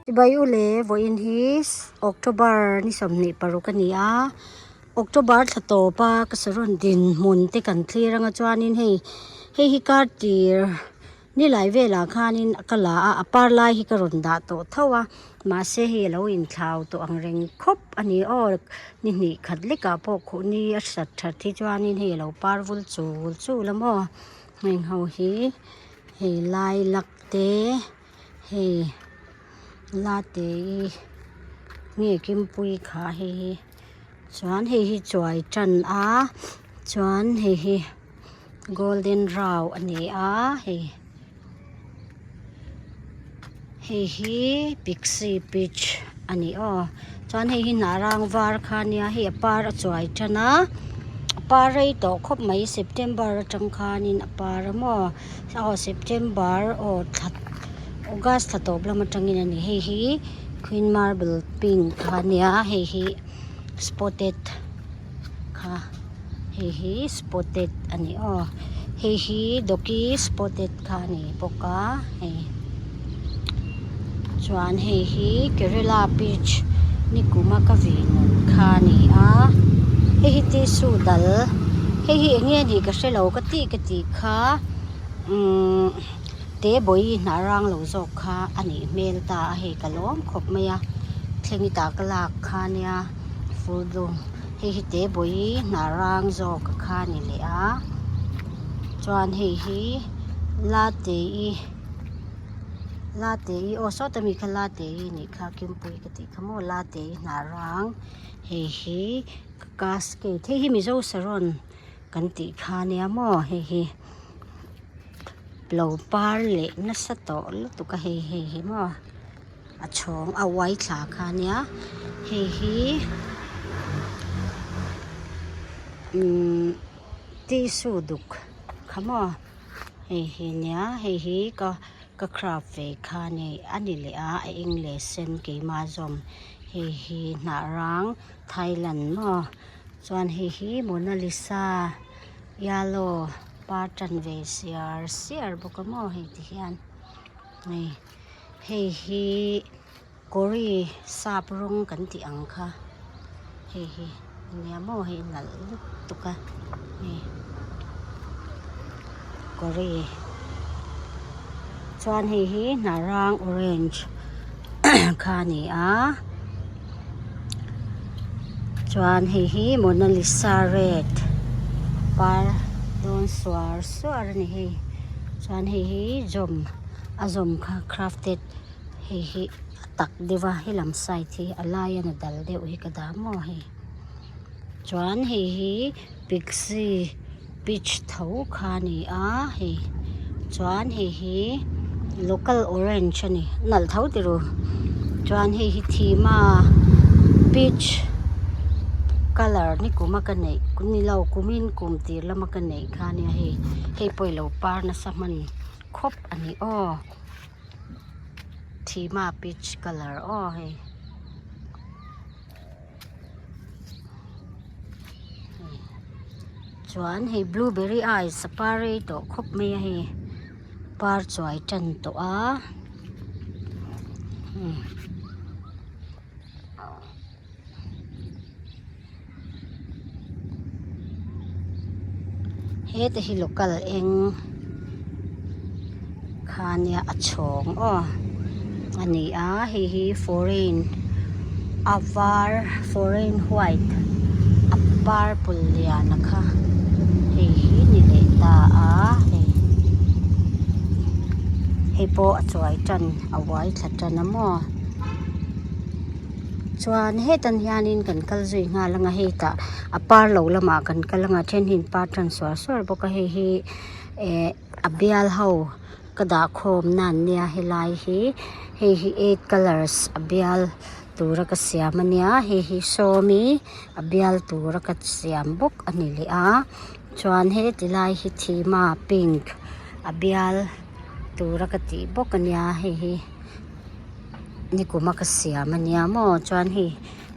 Chibai u le vawiin hi October ni 26 a ni a, October thla tawp a ka saron dinhmun te kan thlir anga chuanin hei hei hi kar tir ni lai velah khanin ka la a, a par lai hi ka rawn dah tawh tho a mahse hei a lo inthlau tawh ang reng khawp a ni aw ni hnih khat lekah pawh khuh ni a hrat that hi chuanin hei a lo par vul chul chul a maw heng ho hi hei lilac te hei late i nge kimpui kha hei hi chuan hei hi chuai tan a chuan hei hi golden rau a ni a hei hei hi pixie peach a ni aw chuan hei hi hnah rang var kha a nia hei a par a chuai tan a a par rei tawh khawp mai september atang khanin a par a maw aw september aw thla august thla tawp lam atangin a ni hei hi queen marble pink kha a nia hei hi spotted kha hei hi spotted a ni aw hei hi doggy spotted kha a ni bawk a hei chuan hei hi kerala peach nikuma ka vih nun kha a ni a hei hi tissue dal hei hi eng nge a nih ka hrelo ka tih ka tih kha umm te bawihi hnah rang lo zawk kha a nih hmel ta a hei ka lawm khawp mai a thleng i tah ka lak kha nia full bloom hei hi te bawihi hnah rang zawk kha a ni leh a chuan hei hi la te i la te i aw sawta mi kha la te i nih kha kimpui ka tih kha maw la te i hnah rang hei hi cascade hei hi mizo saron kan tih kha nia maw hei hi lo par leh nasa tawh lutuk a hei hei hi maw a chhawng a uai thla kha nia hei hi umm tissue duk kha maw hei hi nia hei hi ka ka craft ve kha a ni a ni leh a a eng leh sen keimah zawm hei hi hnah rang Thailand maw chuan hei hi Mona Lisa yellow par tan ve siar siar bawk a maw hei ti hian hei hei hi kawri sap rawng kan tih ang kha hei hi a nia maw hei nalh lutuk a hei kawri chuan hei hi hnah rang orange kha a ni a chuan hei hi Mona Lisa red par dawn suar suar a ni hei chuan hei hi zawm a zawm kha crafted hei hi a tak deuh a helam side hi a laia na dal deuh hi ka dah maw hei chuan hei hi pixie peach tho kha a ni a hei chuan hei hi local orange a ni nalh tho tiro chuan hei hi thima peach colour ni kuma ka neih ni lo kumin kum tir lama ka neih kha a nia hei hei pawh i lo par nasa hman khawp a ni aw. Thima peach colour aw hei chuan hei blueberry ice a par rei tawh khawp mai a hei par chuai tan tawh a umm. Heta hi local eng kha nia a chhawng aw a ni a hei hi foreign a var foreign white a purple lian a kha hei hi ni leh ta a hei hei pawh a chuai tan a uai thla tan a maw. Chuan hetan hianin kan kal zui nghal ang a hei tah a par lo lamah kan kal ang a then hi an par tan suar suar bawk a hei hi eh a bial ho ka dah khawm na an nia helai hi hei hi eight colours a bial tura ka siam a nia hei hi sawmi a bial tura ka siam bawk a ni leh a chuan heti lai hi thima pink a bial tura ka tih bawk a nia hei hi. Nikuma ka siam a nia maw chuan hei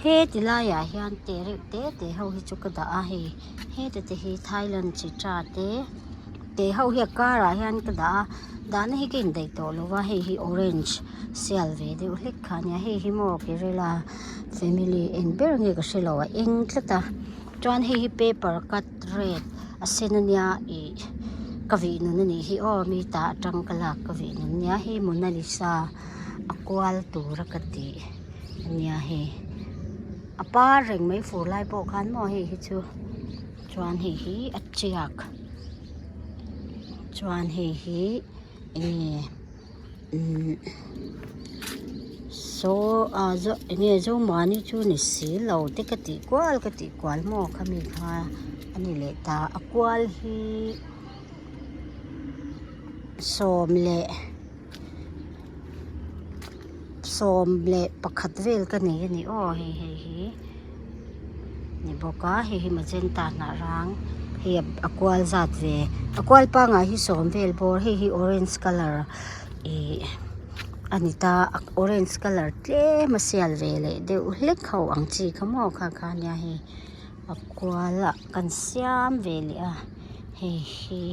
heti laiah hian te reuh te te ho hi chu ka dah a hei heta te hi Thailand chi tha te. te ho hi a karah hian ka dah a dahna hi ka indaih tawh lo va hei hi orange sial ve deuh hlek kha a nia hei hi maw kerela family eng ber nge ka hrelo a eng tlat a chuan hei hi paper cut red a sen a nia ih ka vih nun a nih hi aw mi ta atang ka lak ka vih nun a nia hei monalisa a kual tur a ka tih a nia hei a par reng mai fur lai pawh khan maw hei hi chu chuan hei hi a tiak chuan hei hi enge umm saw ah enge zomuani chu ni si lo te ka tih kual ka tih kual maw khami kha a ni leh ta a kual hi 11 vel ka nei a ni aw hei hei hi ni bawk a hei hi magenta hnah rang hei a kual zat ve a kual pangngai hi sawm vel bawr hei hi orange colour ih a ni ta a orange colour tlem a sial ve leh deuh hlek ho ang chi kha maw kha kha nia hei a kual ah kan siam ve leh a hei hi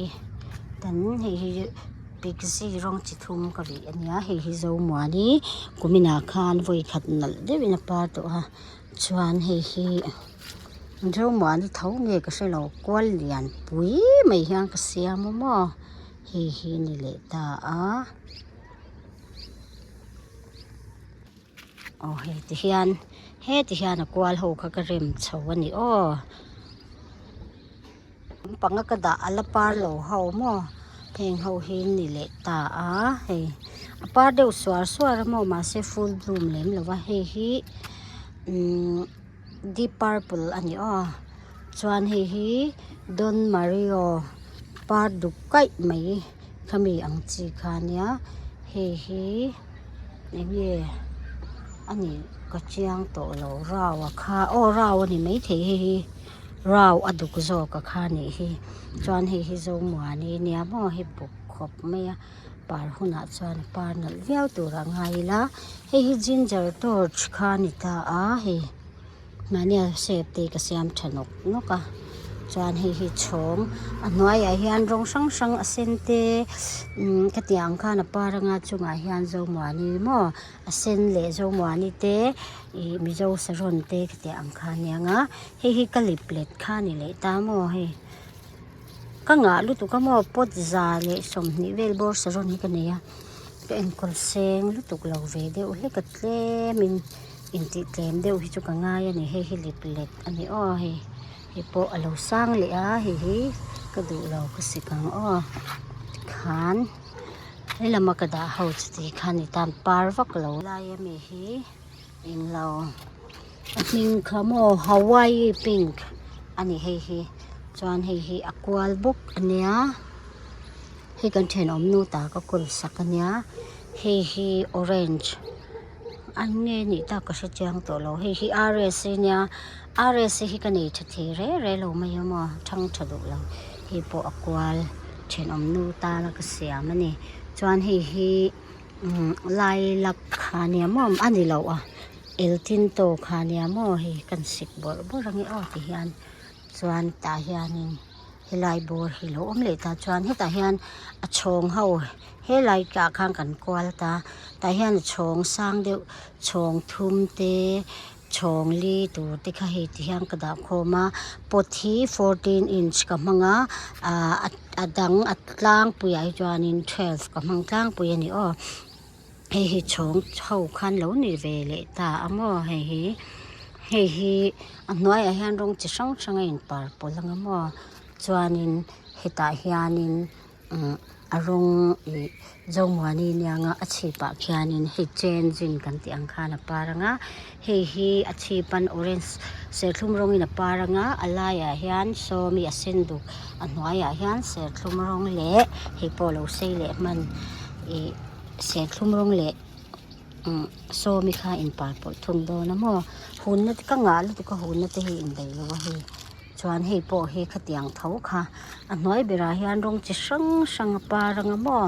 tan hei hi pixie rawng chi thum ka vih a nia hei hi zomuani kuminah khan vawi khat nalh deuhin a par tawh a chuan hei hi zomuani tho nge ka hrelo kual lian pui mai hian ka siam a maw hei hi ni leh ta a. Aw hei ti hian heti hian a kual ho kha ka rem chho a ni aw panga ka dah a la par lo ho maw heng ho hi ni leh ta a hei a par deuh suar suar a maw mahse full bloom lem lo va hei hi umm deep purple a ni aw chuan hei hi don mario par duk kaih mai khami ang chi kha nia hei hi. Enge a nih ka chiang tawh lo rau a kha aw rau a ni maithei hei hi rau a duk zawk a kha nih hi chuan hei hi zomuani a nia maw hei buk khawp mai a par hunah chuan a par nalh viau tur a ngai ila hei hi ginger torch kha a ni ta a hei. Mahnia shape te ka siam tha nawk nawk a chuan hei hi chhawng a hnuaiah hian rawng hrang hrang a sen te umm ka tih ang khan a par anga chungah hian zomuani maw a sen leh zomuani te ih mizo saron te ka tih ang kha a nia hei hi ka lip let kha a ni leh ta maw hei ka ngah lutuk a maw pot 120 vel bawr saron hi ka nei a ka enkawl seng lutuk lo ve deuh hlek a tlemin. Intih tlem deuh hi chu ka ngai a ni hei hi lip let a ni aw hei hei pawh a lo sang leh a hei hi ka duh lo ka sik ang aw tikhan helama ka dah ho chu ti khan i tan par vak lo lai ami hi englo a hming kha maw hawaii pink a ni hei hi chuan hei hi a kual bawk a nia hei kan thenawm nu ta ka kawl sak a nia hei hi orange. An nge nih tak ka hre chiang tawh lo hei hi RS a nia RS hi ka nei tha thei reng reng lo mai a maw thang tha duh lo hei pawh a kual thenawm nu tana ka siam a ni chuan hei hi umm lilac kha nia maw a ni loh a eltinto kha nia maw hei kan sik bawrh bawrh ang e aw ti hian chuan tah hianin. Helai bawr hi lo awm leh ta chuan hetah hian a chhawng ho helai ah khan kan kual ta tah hian a chhawng sang deuh chhawng thum te chhawng li tur te kha hei ti hian ka dah khawm a pot hi fourteen inch ka hmang a ah a dang a tlangpui ah hi chuanin twelve ka hmang tlangpui a ni aw. Hei hi chhawng ho khan lo ni ve leh ta a maw hei hi hei hi a hnuaiah hian rawng chi hrang hrang a inpar pawlh ang a maw chuanin hetah hianin umm a rawng ih zomuani anianga a chhipah khianin hei changing kan tih ang khan a par ang a hei hi a chhip an orange serthlum rawngin a par ang a a laiah hian sawmi a sen duk a hnuaiah hian serthlum rawng leh hei pawh lo sei leh hman ih. Serthlum rawng leh umm sawmi kha inpar pawlh thung dawn a maw hunna te ka ngah lutuk a hunna te hi indaih lo a hei chuan hei pawh hi khatiang tho kha a hnuai berah hian rawng chi hrang hrang a par ang a maw.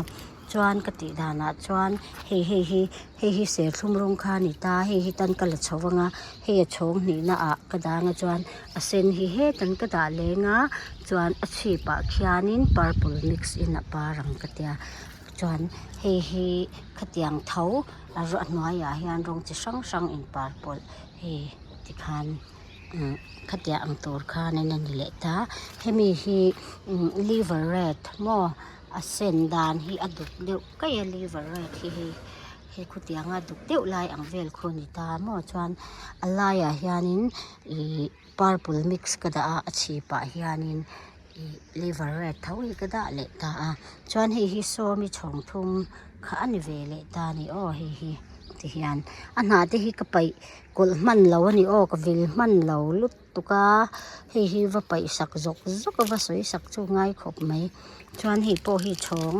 Chuan ka tih danah chuan hei hei hi hei hi serthlum rawng kha a ni ta hei hi tan ka la chho vang a hei a chhawng hnihna ah ka dang a chuan a sen hi hetan ka dah leng a chuan a chhip ah khianin purple mix in a par ang ka tia chuan hei hi khatiang tho a hnuaiah hian rawng chi hrang hrang in par pawlh hei tikhan umm khatiang ang tur khanin a ni leh ta hemi hi umm liver red maw a sen dan hi a duk deuh kaih a liver red hi hei hei khutianga duk deuh lai ang vel khu a ni ta maw chuan a laiah hianin ihh purple mix ka dah a a chhipah hianin ih liver red tho hi ka dah leh ta a chuan hei hi sawmi chhawng thum kha a ni ve leh ta a ni aw hei hi ti hian a hnah te hi ka paih kawlh hman lo a ni aw ka vil hman lo lutuk a hei hi va paih sak zawk zawk a va sawi sak chu ngai khawp mai chuan hei pawh hi chhawng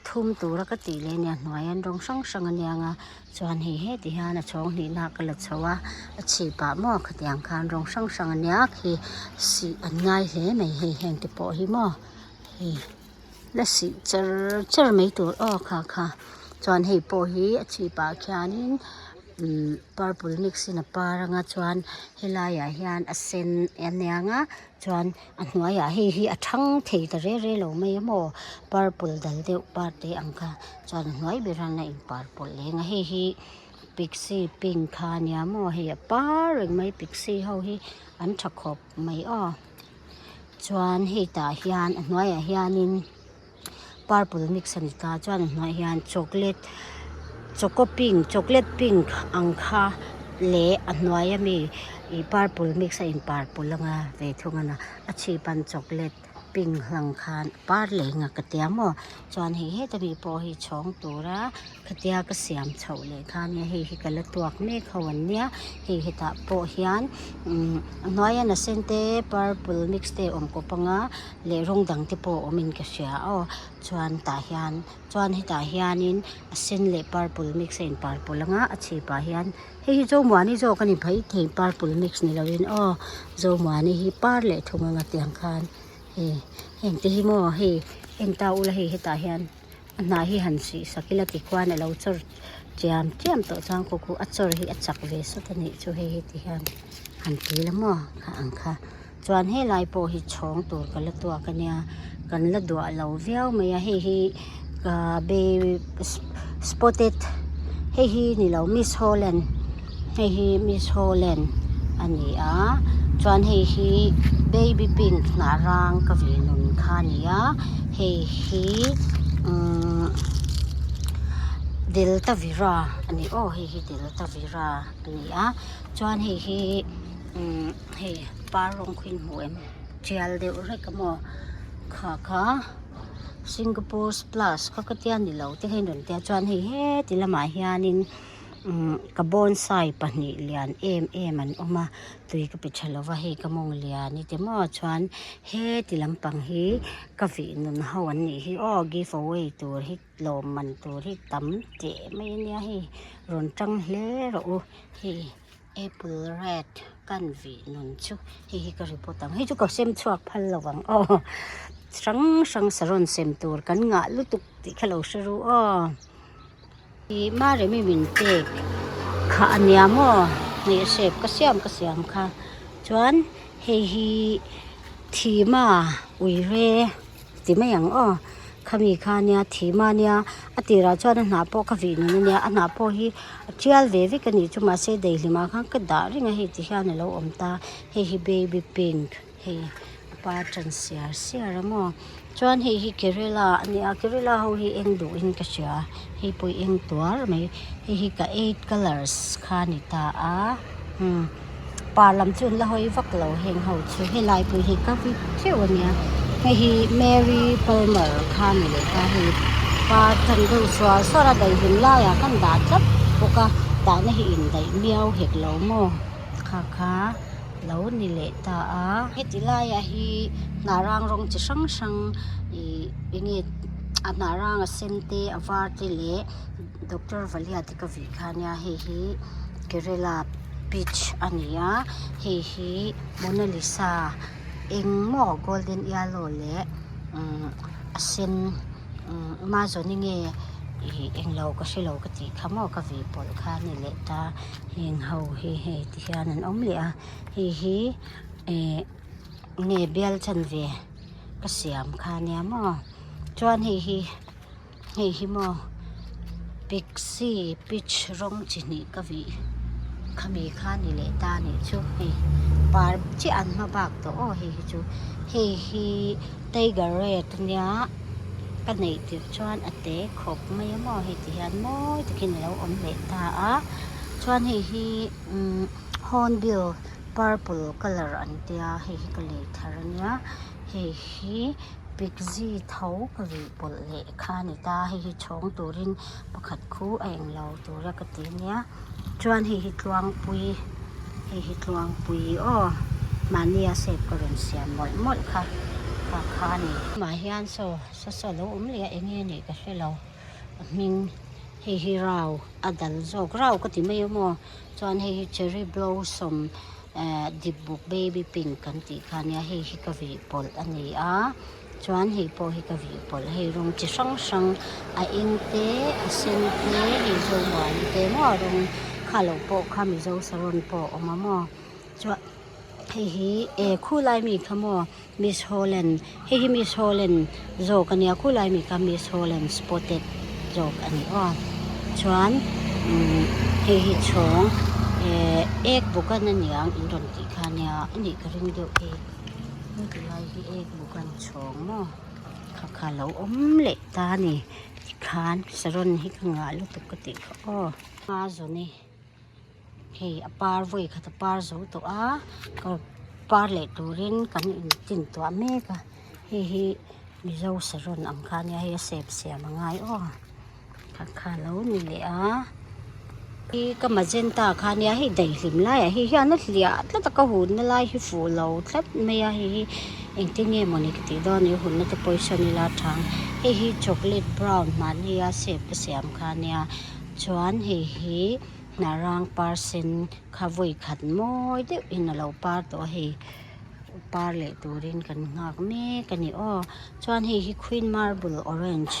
thum tura ka tih leh ania hnuai an rawng hrang hrang aniang a chuan hei heti hian a chhawng hnihna ka la chho a a chhipah maw khatiang khan rawng hrang hrang ania khi sih an ngai hle mai hei heng te pawh hi maw hei la sih char char mai tur aw kha kha chuan hei pawh hi a chhipah khianin umm purple mix in a par anga chuan helaiah hian a sen aniang a chuan a hnuaiah hei hi a thang thei ta re re lo mai a maw purple dal deuh par te ang kha chuan a hnuai ber hian a in par pawlh leng a hei hi pixie pink kha a nia maw hei a par reng mai pixie ho hi an tha khawp mai aw chuan hei tah hian a hnuaiah hianin purple mix a ni ta chuan a hnuaiah hian chocolate choco pink chocolate pink ang kha leh a hnuai ami ih purple mix a in par pawlh anga ve thung a na a chhip an chocolate pink hlang khan a par leh eng a ka tia maw chuan hei heta mi pawh hi chhawng tura khatia ka siam chhoh leh kha ania hei hi ka la tuak mek ho an nia hei hetah pawh hian umm a hnuaia a sen te purple mix te a awm kawp anga leh rawng dang te pawh a awmin ka hria aw chuan tah hian chuan hetah hianin a sen leh purple mix a in par pawlh anga a chhipah hian hei hi zomuani zawk a ni phei thei purple mix ni lovin aw zomuani hi par leh thung anga tiang khan hei heng te hi maw hei en ta ula hei hetah hian. A hnah hi han sih sak ila tikhuan a lo chawr chiam chiam tawh chuan khaw khu a chawr hi a chak ve sawt a nih chu hei hi ti hian han ti la maw kha ang kha chuan helai pawh hi chhawng tur ka la tuak a nia kan la duah lo viau mai a hei hi ahh spotted hei hi ni lo miss holland hei hi miss holland a ni a chuan hei hi baby pink hnah rang ka ve nun kha a ni a hei hi umm delta vera a ni aw hei hi delta vera a ni a chuan hei hi umm hei par rawng khi in hmu em tial deuh hlek a maw kha kha singapore splash kha ka tia ni lo te kha in rawn tia chuan hei heti lamah hianin umm ka bonsai pahnih lian em em an awm a tui ka pe tha lova hei ka mawng lian i ti maw chuan heti lampang hi ka vih nun ho an nih hi aw give away tur hi lawm man tur hi tam teh mai ania hei rawn tang hle rawh u hei. Apple red kan vih nun chu hei hi ka report ang hei chu ka sem chhuak phal lo ang aw hrang hrang saron sem tur kan ngah lutuk tih kha lo hre ru aw ih maremi min pek kha a nia maw hei a shape ka siam ka siam kha chuan hei hi thima uire. Ti mai ang aw khami kha nia thim a nia a tirah chuan a hnah pawh ka vih nun ania a hnah pawh hi a tial ve vek a nih chu mahse daihlimah khan ka dah reng a hei ti hian alo awm ta hei hi baby pink hei a par tan siar siar a maw chuan hei hi kerela a nia kerela ho hi eng duhin ka hria hei pawh hi eng tuar mai hei hi ka eight colours kha a ni ta a umm. Par lam chu an la hawi vak lo heng ho chu helai pawh hi ka vit theuh a nia hei hi Mary Palmer kha a ni leh ta hei par tan deuh suar suar a daihlim laiah khan dah tlat bawk a dahna hi indaih miau hek lo maw kha kha lo ni leh ta a heti laiah hi hnah rang rawng chi hrang hrang ih eng nge a hnah rang a sen te a var te leh Doctor Valia te ka vih kha ania hei hi Kerala peach a ni a hei hi Mona Lisa eng maw golden yellow leh umm a sen. Amazon-i nge ih englo ka hrelo ka tih kha maw ka vih pawlh kha a ni leh ta heng ho hi hei ti hian an awm leh a hei hi eh nge bial chanve ka siam kha ania maw chuan hei hi hei hi maw pixie peach rawng chi hnih ka vih khami kha a ni leh ta a nih chu hei par chiah an hma bak tawh aw hei hi chu hei hi tiger red ania ka neih tirh chuan a te khawp mai a maw hei ti hian mawi takin a lo awm leh ta a chuan hei hi umm hornbill purple colour an tia hei hi ka lei thar ania hei hi pixie tho ka vih pawlh leh kha a ni ta hei hi chhawng turin pakhat khu a englo tura ka ti ania chuan hei hi tluangpui hei hi tluangpui aw mahnia shape ka rawn siam mawlh mawlh kha kha kha a ni. Mah hian saw saw saw a lo awm leh a eng nge nih ka hrelo a hming hei hi rau a dal zawk rau ka ti mai a maw chuan hei hi cherry blossom eh dip buk baby pink kan tih kha ania hei hi ka vih pawlh a ni a chuan hei pawh hi ka vih pawlh hei rawng chi hrang hrang a eng te a sen te hei zomuani te maw rawng kha loh pawh kha mizo saron pawh a awm a maw chuan hei hi eh khulai mi kha maw miss holland hei hi miss holland zawk a nia khulai mi kha miss holland spotted zawk a ni aw chuan umm hei hi chhawng eh ek bawk a niang in rawn tih kha nia a nih ka ring deuh hei heti lai hi ek bawk an chhawng maw kha kha a lo awm leh ta a ni tikhan saron hi ka ngah lutuk ka tih kha aw hma zawn hi. Hei a par vawi khat a par zo tawh a ka par leh turin kan in tin tuah mek a hei hi mizo saron ang kha ania hei a sep siam a ngai aw kha kha lo ni leh a hi ka magenta kha ania hei daihlim laiah hei hian a hliah tlat a ka hunna lai hi fuh lo tlat mai a hei hi engtin nge mawni ka tih dawn ni hunna te pawisa nila thang hei hi chocolate brown mahnia sep ka siam kha ania. Chuan hei hi hnarang par sen kha vawi khat mawi deuh in a lo par tawh a hei par leh turin kan nghak mek a ni aw chuan hei hi queen marble orange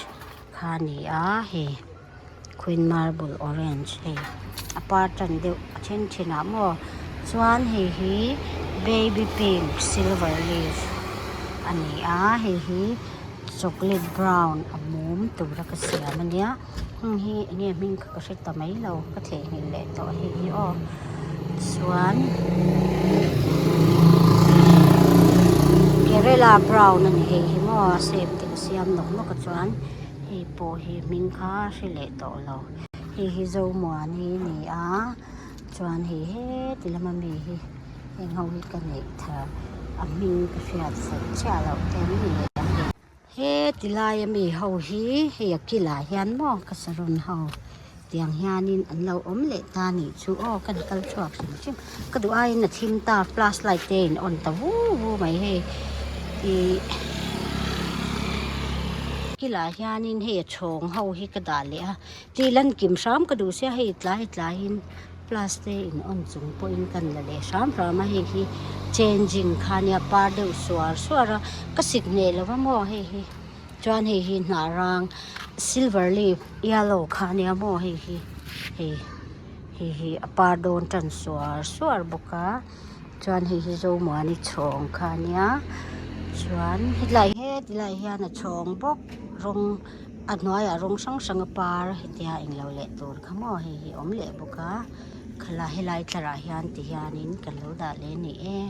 kha a ni a hei queen marble orange hei a par tan deuh a then then ah maw chuan hei hi baby pink silver leaf a ni a hei hi chocolate brown a mum tura ka siam a nia. Heng hi eng nge hming kha ka hre ta mai lo ka theihnghilh leh tawh hei hi aw chuan kerela brown a ni hei hi maw a shape te ka siam nawk nawk a chuan hei pawh hi hming kha hre leh tawh lo hei hi zomuani a ni a chuan hei heti lama mi hi heng ho hi ka neih thar a hming ka hriat fuh chiah loh te an ni leh ang hei. He ti laia mi ho hi hei a kilah hian maw ka saron ho tiang hianin an lo awm leh ta nih chu aw kan kal chhuak hrim hrim ka duh aiin a thim ta flash light te a in on ta vu vu mai hei ih kilah hianin hei a chhawng ho hi ka dah leh a tih lan kim hram ka duh sia hei tlai tlaiin. Plus te in on chung pawhin kan la leh hram hram a hei hi changing kha nia par deuh suar suar a ka sik hneh lo va maw hei hi chuan hei hi hnah rang silver leaf yellow kha nia maw hei hi hei hei hi a par dawn tan suar suar bawk a chuan hei hi zomuani chhawng kha nia chuan hetlai hetilai hian a chhawng bawk rawng. A hnuaiah rawng hrang hrang a par hetia englo leh tur kha maw hei hi awm leh bawk a khala helai tlarah hian ti hianin kan lo dah leh a ni e.